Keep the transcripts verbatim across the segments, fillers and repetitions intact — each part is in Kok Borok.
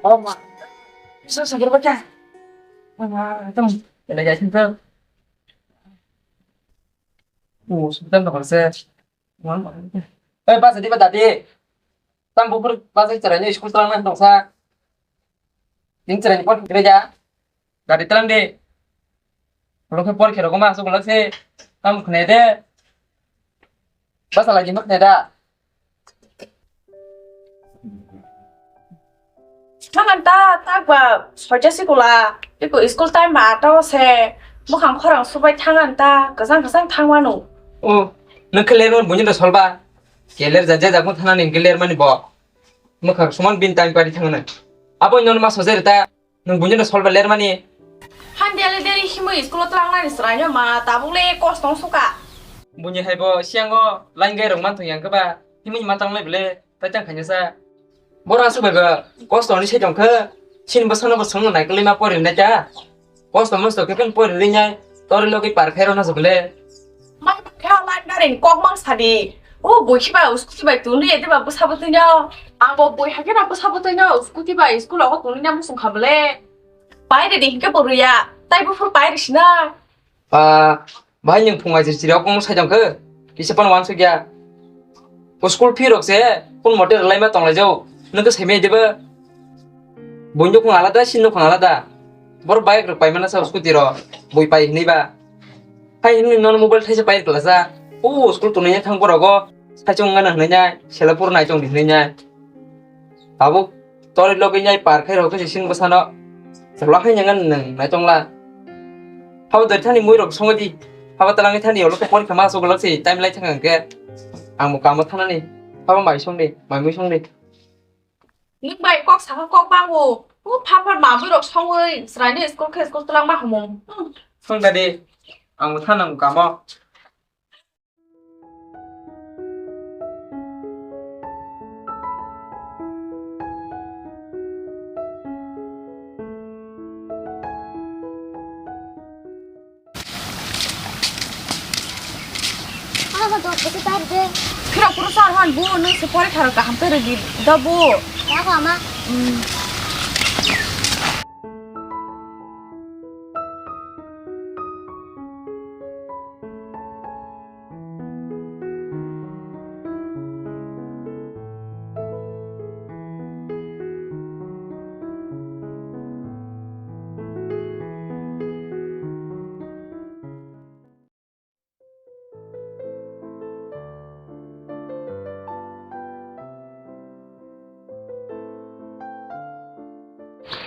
Oh, ma. Bisa segera baca. Ma, itu. Ada jelasin tuh. Oh, sebentar, Pak, saya. Eh, pas di, pas tadi. Tam bukur pas cerai ni school terang nang dong sa. Ning chwraini phone hwnkhe ja. Gari tlang di. Ulo khe por khe rokoma aswk ulo se. Tam khne de. Basa lagi mak ne da. Thangan ta tak ba soita sikula. Iko school time ba ato se. Mukhang khorang subai thangan ta. Kesang kesang thangmanu. Oh, nang khe lerman bunyi da solba. Keler ja ja jakun thana ning keler mani bo. Mukhang suman bin time pari thangana. Abo non ma sojere ta. Nwng buino no solba lermani. Handiyale deri himwi school-o twlangnani chwraino ma tabukle kosto wng suka. Buini haibo siyango line gai rok manthung yang khe ba himwi ma tanglai bole tai tang khainasa. Boro aswk bai ba kosto ni se tong khe chini bwsano bo swngno naikolwi ma pori nai ta. Kosto mosto khe khen pori rinai tori logi par khairo na jokle. Mai khe online gari kok mang sadi. O bui khiba scooty bai tuni ede ba bwsa bwtwi no. Ang bo bui hakhe na bwsa bwtwi no scooty bai school o tuni na musung kha bole. Pai redi hinkhe bo rwya. Tai buphur pai risi na. Ba, bahai nwng phung aisir chiri okong sai tong khe. Kisa pan wan sugya. O school fee rok se kun mote rwlai ma tong lai jau. Nwng khe sai mai de ba. Bui nukhung alada, si nukhung alada. Bor bike rok pai mana sa scooty ro. Bui pai hinui ba. Hai hinui non mobile thaisa pai klasa. O school tunui thang boro go. Saichung ngana hinui nai. Selapur nai chong hinui nai. Abo tori logi nai par khai rok se sing bwsano. Chwla khai nyangan nang nai chong la. Habo dari thani mui rok songo di. Habo talangi thani olo ko pori khama so golak se time lai thang ke. Ang mo kamo thanani. Habo mai song di, mai mui song di. Nwng bai kok sakha kok bango. O phapar mamui rok songwi chwraino school khe school twlangma humung. Hmm. Song dadi, ang bo thanang kamo. Ama do photo tar de. Khira kuru sar hwan bu nung se pore kharo kaham pere di da bu. Ya ko ama. Hmm.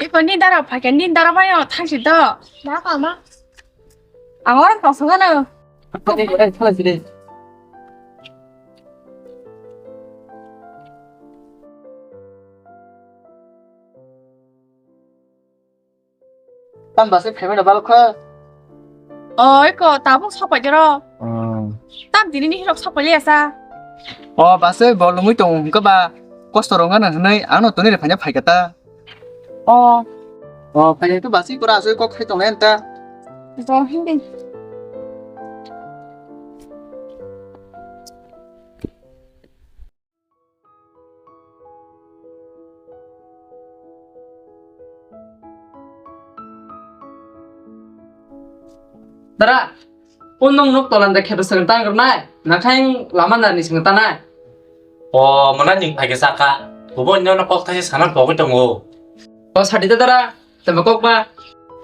Iko ni dara phai khe ni dara bai thangsi do. Da ka ma. Ang oro tong sung ano. Tam basai phaimano balok kha. Oi ko tabuk sopai dero. Oh. Tam dini ni hirok sopai liya sa. O basai bo lungwi tong hwnkha ba kosto rok wngkha nang hwnwi ano toni re phaina phaikha ta. O. O phaikha to basai kura asoi kok khai tongnai anta. Jo hindi. Dara, o nwng nuk tolan de kheto swkang tang rwnai, nakhai lama nani swkang tanai. O, mwnai nwng phaikhe sakha, bobo nini no kok thaisa sana pogwi tongo. O, sadi da dara. Tamo kok ba?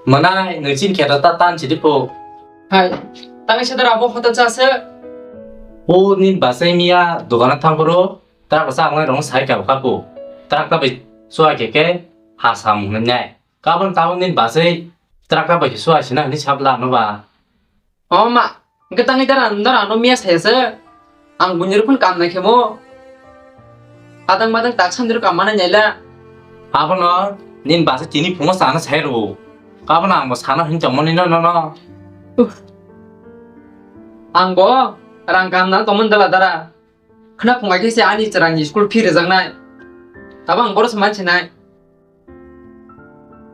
Mwnai, nwng chini khe ta tan chidi po. Hai, tangwi se dara abo hotel cha se. O nini basai miya dogana thang boro, trak sa ang rong sai ka ka po. Trak ta bai sua khe khe ha sam hwnwi nai. Kabon kabon nini basai trak ta bai sua sina hwnwi sab la no ba. O ma, hwnkhe tangwi dara, dara ano miya saya se. Ang buini rw phano kam nai khe mo. Adang madang tak sandiro kam manai naila. Abono nini basa tini phungo sana sai rw. Abono ang bo sana hin chongmani no, no, no. Uff. Ang bo rang kam na tongmani dala dara. Khna phungai khe se ani chwrangni school fee rwjaknai. Abo ang bono se mansinai.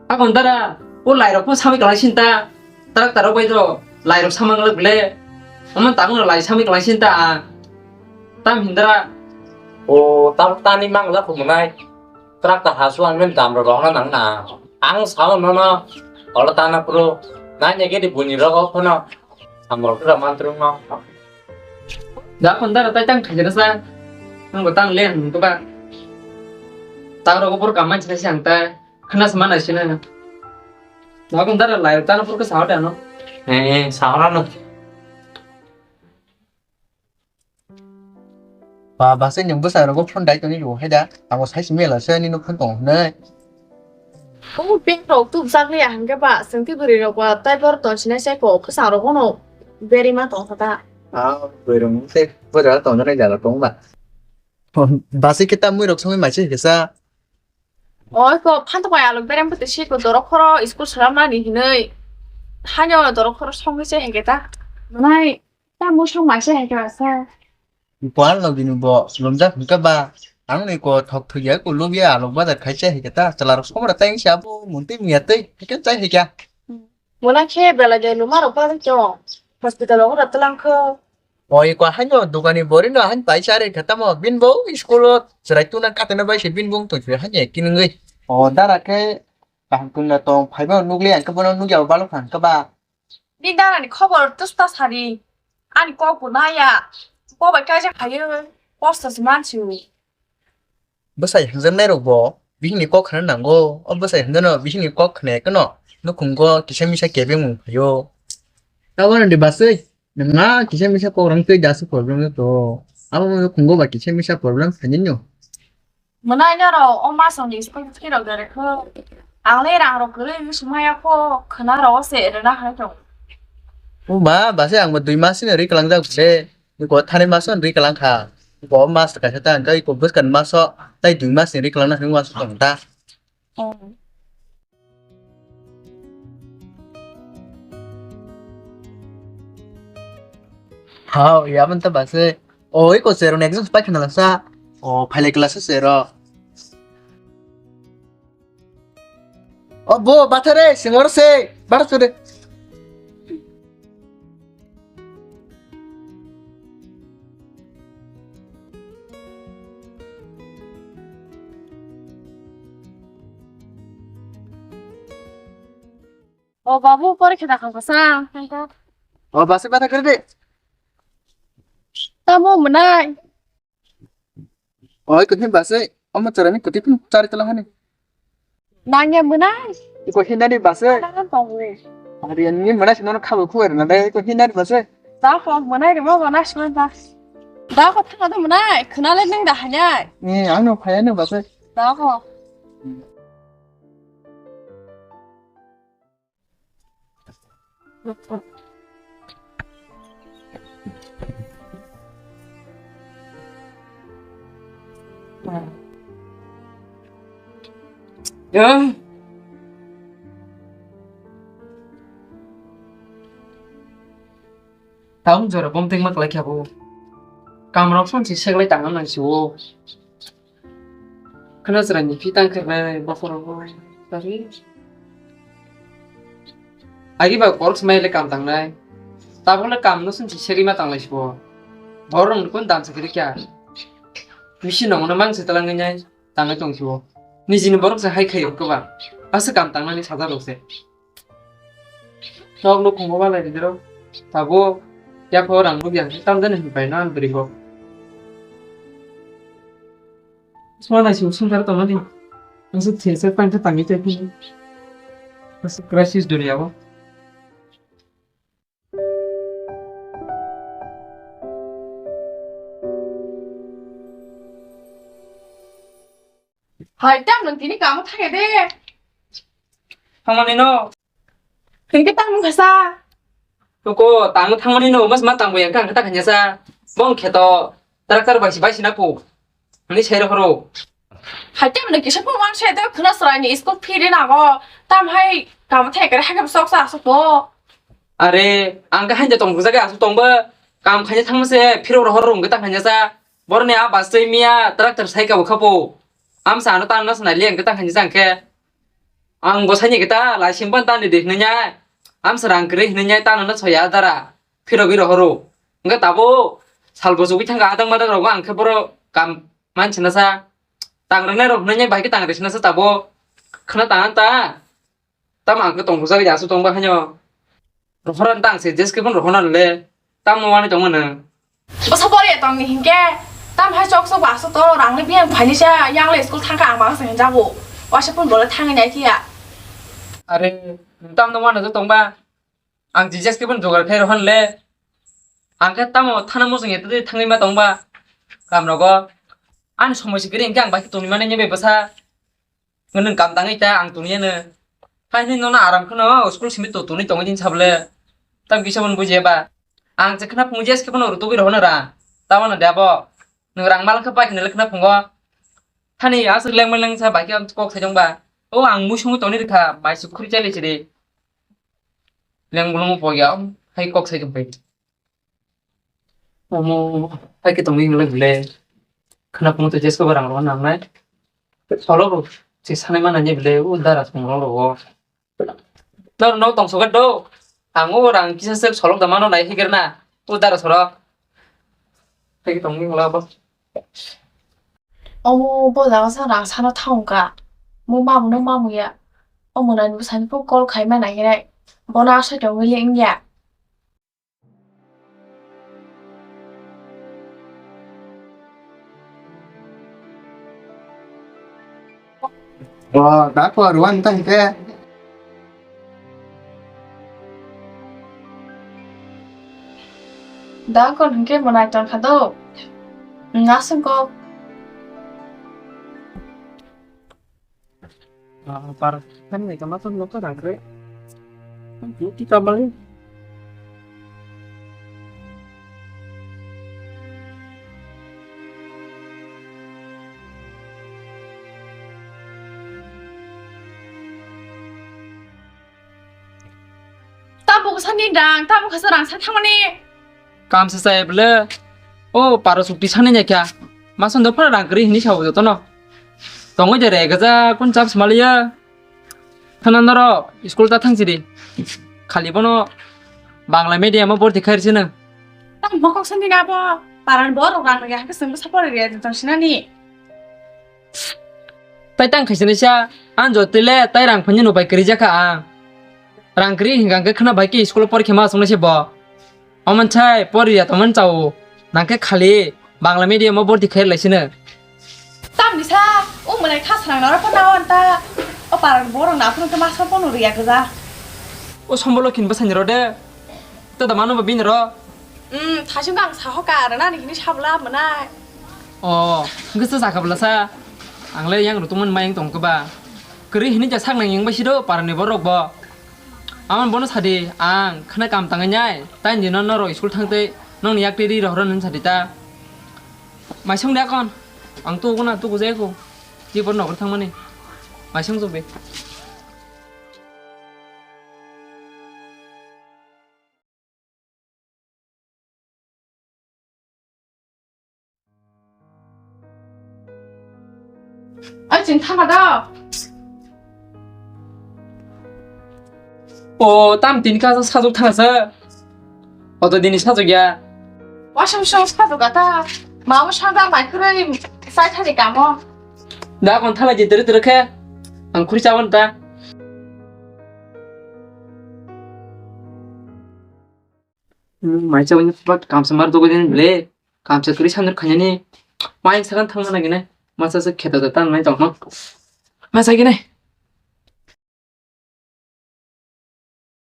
Akon dara, o lairok phano samwi kwlai sinta. Tarak tarak bai do, lairok samang lak le. Omo tangno lai samwi kwlai sinta a. Tam hindra. O, tam tani mang lak humunai. Tractor ha suan men dam rok rokna nang na. Ang sao nono olo tana pro. Nanya gede buni rok phano. Samol kra mantrung no. Da kon dara tai tang thajera sa. Nang bo tang len to ba. Tang rok por kamma china si ang ta. Khana sama na sina. Da kon dara lai tana por ka sao da no. Eh, sao ra no. Ba, bwsai nwng bwsai rogo phone dai tongwi rwo hai da. Abo sai se mela se nini phone tong hwnwi. Omo pink rok tubujak liya hwnkhe ba, chwng tei bwrwi rok ba tai bor tong sinai sai kok bwsang rok bono berima tong kha ta. Ah, bwrwi rok se bwrwi rok tong nai jala tong ba. Bwsai khe ta mui rok songwi mai se kisa. Oi ko phantok bai alok berem bwtwi si ko dorok khoro school swnam nani hinwi. Hanyo dorok khoro songwi se hwnkhe ta. Nai. Tamo song mai se hai ka sa. Bual no bini bo lomjak hwnkha ba. Ang ni ko thok thwiya ko lobya alok bazar khai se hai ka ta. Chwla rok somra tai sa bo mun twi miya twi. Hai ka chai hai ka. Mona khe bela de luma rok ba chong. Hospital rok ra tlang kho. Oi ko hanyo dogani bori no han pai sa re kha tamo bin bo school o chwrai tuna katana bai se bin bung tong se han ye kinungwi. O dara khe kaham kunna tong phai ba nukle ang khe bono nukya balok han kha ba. Ni dara ni khobor tusta sari. Ani kok bo naya. Kok bai kaijak hayo. Kosto se mansi. Bwsai hwnjaknai rok bo bihikni kok khna nango. O bwsai hwnjano bihikni kok khna keno nukhungo kisa misa kebengmung phaio. Tabukni baswi nwng ma kisa misa kok rang twi dasu problem to. Abo nukhungo ba kisa misa problem khainino. Mwnai norok o masoni school fee rok dare kho. Ang le rang rok kwrwi wngwi swmaya kho khna rok se rwna hai tong. O ma base ang bo dui mas ni ri kwlangjak se. Iko thani maso ri kwlang kha. Iko mas kaisa ta hwnkhe iko bwskan maso tai dui mas ni ri kwlang na hwnwi wansuk tong ta. Hao, ya man ta base. O, iko zero ni exam pai khna lasa. O, phailai class zero. O, bo, bathare, singor se, bar sude. O babu, porikha da khang kasa. O basi bata kere de. Tamo mwnai. Oi, kuhin basi. Omo chorani kuti pun chari tala hani. Nangya mwnai. Iko hinani basi. Nang tongo. Ari ani mwnai sino khabu khuar na dai iko hinani basi. Da ko mwnai rimo gona sino da. Da ko thanga do mwnai. Khna le nang da hanyai. Ni ang no phaya no basi. Da ko. Ya. Taun jora bom tengma kwlai kha bo. Kamrok son si seglai tangna nang si o. Kheno chwraini phi tang khe bai bokhorogo tari. Agi ba borok swmai le kam tangnai. Tabuk le kam no swnsi serima tanglai sibo. Borok rok kun dam se kiri kya. Misi nong no mang se talang ngai tangwi tong sibo. Nijini borok se hai khai ko ba. Asa kam tangnani saja rok se. Nok nukhungo walai rijiro. Tabuk yapha o rang nukya hwnkhe tamjani hinwi paino ang bwrwi bo. Sma naising sungkar tongmani. Aswk thir se pantha tangwi tongphini. Aswk crisis duniya o. Hai, tam nwng tini kamo thangya de. Thangmani no. Hwnkhe tang wngkha sa. Tuko, tang thangmani no, mas ma tang boya kang kata khanya sa. Bong kheto, tractor bai si bai sina pu. Ani sai ro ro. Hai, tam nwng kisa phone man se de khna srai ni school fee ri nago. Tam hai, kam thai kare hai sok sa sok to. Are, ang ka hanja tong bujaga asuk tong ba. Kam khanya thangma se, phiro ro ro wngkha tang khanya sa. Borni a bus twi miya tractor sai ka bo khapo. Amsa ano tang na swnai liya hwnkhe tang khaini jang khe. Ang bo saini khe ta lai sim pan tani de hwnwi nya. Amsa rang kwrwi hwnwi nya tano no soya dara. Phirogwi rohoro. Hwnkhe tabo sal bo chugwi thangkha adang madang rogo ang khe boro kam manchina sa. Tang rwnai rok hwnwi bai khe tang rwsina se tabo. Khna tang ta. Tam ang khe tong bujak ya su tong ba haino. Rohor an tang se jes khe pun rohor an le. Tam no wani tong mano. Bwsa pori tong ni hinkhe. Tam hai chok chok ba su to rang le biang phai ni sa yang le school thang kha ang ba se jago. Wasa pun bole thang ni ai ya. Are tam no wani tong ba. Ang jijak khe bono jogar khe rohor le. Ang khe tamo thana mosong ya tei thangwi ma tong ba. Kam rogo. Ani somoi se kwrwi hinkhe ang bai khe tongwi mani nini bai bwsa. Nwng kam tangwi ta ang tongwi ano. Hai hinwi nono aram kheno school simi to tongwi tongwi din sable. Tam kisa bono bujiya ba. Ang je khna phungo jes khe bono rutugwi rohor na ra. Tamo no de abo. Nwng rang mal khe pai khna le khna phungo. Thani aswk lengma lengsa bai khe kok sai jong ba. O ang mui songwi tongni rikha bai se khuri chali chiri. Leng bolong po ya, hai kok sai khe pai. Omo, hai khe tongwi hingle bole. Khna phungo to jesko barang ro nang nai. Solo ro, si sanai mana ni bole, u dara song ro ro. Tor no tong sokat do. Ang o rang kisa sek solok da mano nai hiker na. U dara soro. Hai khe tongwi hingle bo. Omo bo jaga sa rang sano thangka. Mo mamu no mamu ya. Omo nani bwsani pho call khai mana hinai. Bono asai tongwi le wngya. O, da ko ruan ta hike. Da ko hingke manai tong kha do. Ngasung ko. Ah, par kan ni kama tu nokta dangre. Kan tu kita balik. Tabuk sani dang, tabuk khasa rang sa thangmani. Kam se chaya bwle. O paro sukti sani nya kya. Mason do phara rang kri hini sabo joto no. Tongoi jare gaja kun chap smaliya. Thana noro school ta thang sidi. Khali bono Bangla medium o borti khair sino. Tang mokok sani na bo. Paran borok rang ya ke sung sa pore ya tong sinani. Tai tang khaisani sa an jotile tai rang phani no bai kri jakha ang. Rang kri hinga ke khna bai ke school por khema sung se bo. Oman chai, pori ya tongmani chao. Nang khe khali Bangla medium o borti khair lai sino. Tamni sa, o mwnai kha srang naro pha nawan ta. O parang borok na phuru khe masa pono riya kza. O sombolo khin bwsani ro de. To da mano ba bini ro. Um, thasung kang sa hoka rana ni kini sabla mwnai. O, hwnkhe sa sakha bwla sa. Ang le yang rutumani mayung tong khe ba. Kwrwi hini ja sak nang yang bai si do parani borok bo. Amon bono sadi, ang khna kam tangai nai, tai ni no norok school thang tei nokni yak tei ri rohor nini sadi ta. Maisong de akon, ang tu guna tu gujai ko, ji bor nokor thang mani, maisong jok de. Ai, chwng thangma da. O, tam tini ka sajok thangsa. Oto dini sajok ya. Wasam song sajok ata. Mamo sajak mai khurui sai thani kamo. Da kon thala je tere tere khe. Ang khuri chawan ta. Hmm, mai cha wngya but kamsa mar dogo din ble. Kamsa kri sanur khanyani. Mai sagan thangna nagine. Masa se kheta ta tan mai tong. Masa gine.